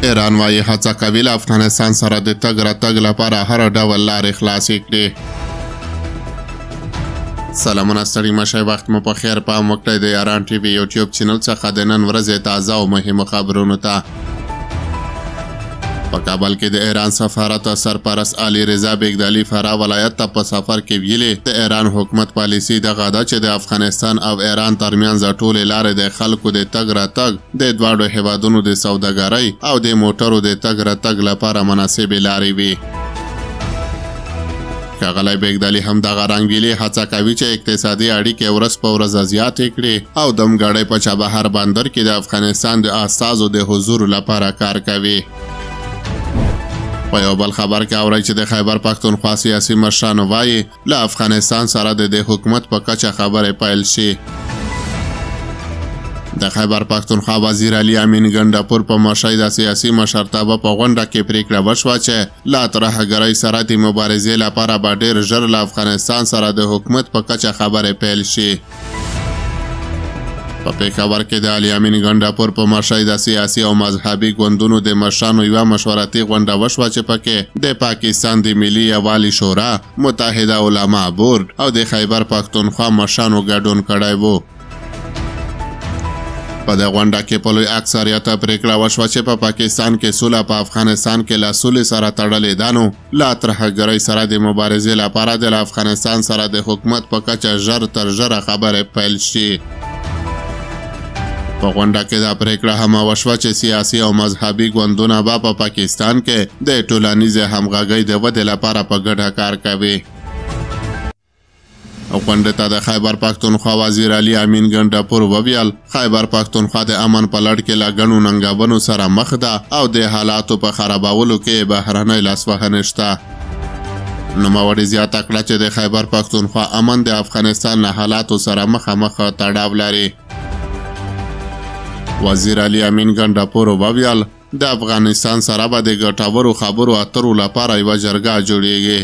ایران وايي هڅه کوي له افغانستان سره د تګ راتګ لپاره هر ډول لارې خلاصې کړي. سلامونه، ستړي مه شئ، وخت مو په خیر. پام وکړئ د یاران ټي وي یوټیوب چینل څخه د نن ورځې تازه او مهمو خبرونو ته. په کابل کې د ایران سفارت سرپرست علي رضا بیګدالي فراه ولایت ته په سفر کې ویلي، د ایران حکومت پالیسي دغه ده چې د افغانستان او ایران ترمنځ ټولې لارې د خلکو د تګ راتګ، د دواړو هیوادونو د سوداګرۍ او د موټرو د تګ راتګ لپاره مناسبې لارې وي. ښاغلی بیګدالي هم دغه رنګ ویلي، هڅه کوي چې اقتصادي اړیکې ورځ په ورځ زیاتې کړي او دمګړۍ په چابهار بندر کې د افغانستان د استازو د حضور لپاره کار کوي. په یو بل خبر کې اورئ چې د خیبر پښتونخوا سیاسي مشرانو وایي له افغانستان سره د دې حکومت په کچه خبرې پیل شي. د خیبر پښتونخوا وزیر علي امین ګنډاپور په مشرۍ د سیاسي مشرتابه په غونډه کې پرېکړه وشوه چې له ترهګرۍ سره د مبارزې لپاره به ډېر ژر له افغانستان سره د حکومت په کچه خبرې پیل شي. په پېښور کې د علي امین ګنډاپور په مشرۍ د سیاسي او مذهبي ګوندونو د مشرانو یوه مشورتي غونډه وشوه چې پکې د پاکستان د ملي یووالي شورا، متحده علما بورډ او د خیبر پښتونخوا مشرانو ګډون کړی وو. په دې غونډه کې په لوی اکثریت پرېکړه وشوه چې په پاکستان کې سوله په افغانستان کې له سولې سره تړلې ده، نو له ترهګرۍ سره د مبارزې لپاره د له افغانستان سره د حکومت په کچه ژر تر ژره خبرې پیل شي. په غونډه کې دا پرېکړه هم وشوه چې سیاسي او مذهبي ګوندونه به په پاکستان کې د ټولنیزې همغږۍ د ودې لپاره په ګډه کار کوي. غونډې ته د خیبر پښتونخوا وزیر علي امین ګنډاپور وویل، خیبر پښتونخوا د امن په لړ کې له ګڼو ننګونو سره مخ ده او د حالاتو په خرابولو کې بهرنۍ لاسوهنې شته. نوموړي زیاته کړه چې د خیبر پښتونخوا امن د افغانستان له حالاتو سره مخامخ تړاو لري. وزیر علي امین ګنډاپور وویل، د افغانستان سره به د ګټورو خبرو اترو لپاره یوه جرګه جوړیږي.